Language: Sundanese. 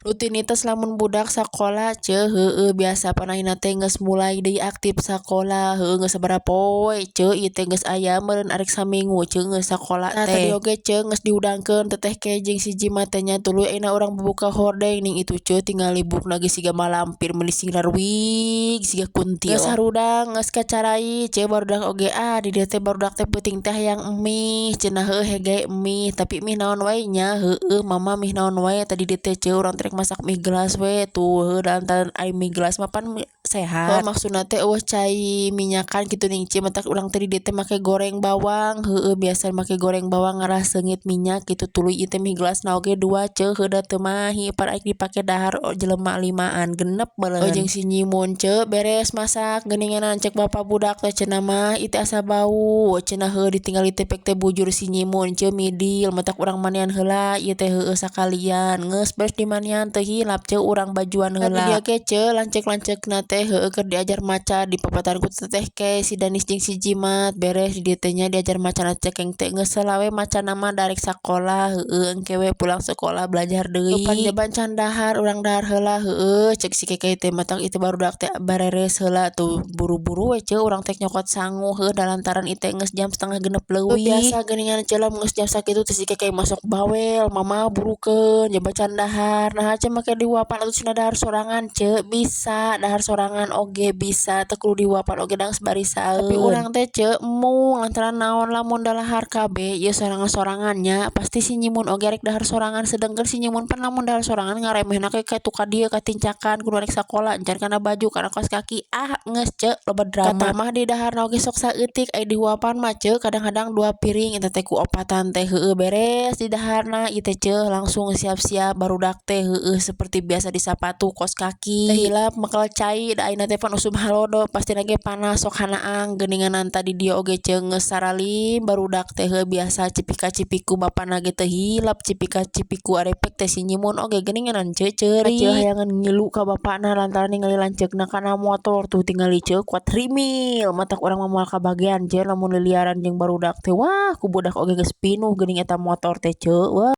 Rutinitas lamun budak sakola, ceu, heueuh, biasa pan ayeuna teh geus mulai deui aktif sakola. Heueuh, geus sabaraha poe, ceu, ieu teh geus aya meureun arek saminggu, ceu, geus sakola teh. Tadi oge, ceu, geus dihudangkeun Teteh Kei jeung si Jimat teh nya, tuluy ayeuna urang buka hordeng ning itu, ceu, tingali buukna ge siga malampir, meuni sing raruwig siga kuntil. Geus harudang, geus kacarai, ceu, barudak oge. Ah, di dieu teh barudak teh peuting teh hayang mie cenah. Heueuh, hege mie, tapi mie naon wae nya? Heueuh, mama, mie naon wae? Tadi dieu teh, ceu, urang teh rek masak mie gelas we tuh. Heueuh, lantaran ai mie gelas mah pan sehat. Oh, maksudna teh euweuh cai minyakan kitu ning, ceu, matak urang teh di dieu teh make goreng bawang. Heueuh, biasa make goreng bawang ngarah seungit minyak kitu. Tuluy ieu teh mie gelasna oge dua, ceu. Heueuh, da teu mahi pan arek dipake dahar jelema limaan, genep meureun. Oh, jeung si Nyimun, ceu, beres masak geuninganan cek bapa budak teh cenah mah ieu teh asa bau cenah. Heueuh, ditinggali teh pek teh bujur si Nyimun, ceu, midil, matak urang mandian heula ieu teh. Heueuh, sakalian geus beres dimandian, teu hilap, ceu, urang bajuan heula. Di dieu ge, ceu, lanceuk-lanceukna teh, heueuh, keur diajar maca dipapatahan ku Teteh Kei, si Danis jeung si Jimat. Beres di dieu teh nya diajar macana, cekeng teh geus heula we macana mah, da rek sakola. Heueuh, engke we pulang sekolah belajar deui. Pan jaban can dahar, urang dahar heula, heueuh, cek si Kekei teh, matak itu barudak teh bareres heula tuh. Buru-buru we, ceu, urang teh nyokot sangu. Heueuh, da lantaran ieu teh geus jam 5.30 leuwih. Biasa geuningan, ceu, lamun geus jam sakitu teh si Kekei masuk bawel, "Mama, burukeun, jaba can dahar." "Naha," ceu, "make dihuapan atuh cenah, dahar sorangan," ceu. Bisa dahar sorangan oge bisa, teu kudu dihuapan oge da geus barisaeun. Tapi urang teh, ceu, embung, lantaran naon? Lamun dalahar kabeh ieu sorangan-sorangan nya, pasti si Nyimun oge rek dahar sorangan, sedengkeun si Nyimun pan lamun dahar sorangan ngaremehna ge kaitu ka dieu katincakan kudu rek sakola, encan kana baju, kana kaos kaki. Ah, geus, ceu, loba drama. Katamah di daharna oge sok saeutik, ai dihuapan mah, ceu, kadang-kadang dua piring eta teh ku opatan teh. Heueuh, beres di daharna ieu teh, ceu, langsung siap-siap barudak teh. Heueuh, seperti biasa di sapatu, kos kaki, teu hilap mekel cai, da ayeuna teh pan usum halodo, pastina ge panas, sok hanaang geuninganan. Tadi dieu oge, ceu, geus saralim barudak teh. Heueuh, biasa cipika-cipiku bapana ge teu hilap cipika-cipiku, arepek teh si Nyimun oge geuninganan, ceu, ceurik hayangeun ngilu ka bapana lantaran ningali lanceukna kana motor tuh, tingali, ceu, kuatrimil. Matak urang mah moal kabagean, ceu, lamun liliaran jeung barudak teh. Wah, ku budak oge geus pinuh geuning eta motor teh, ceu, wah.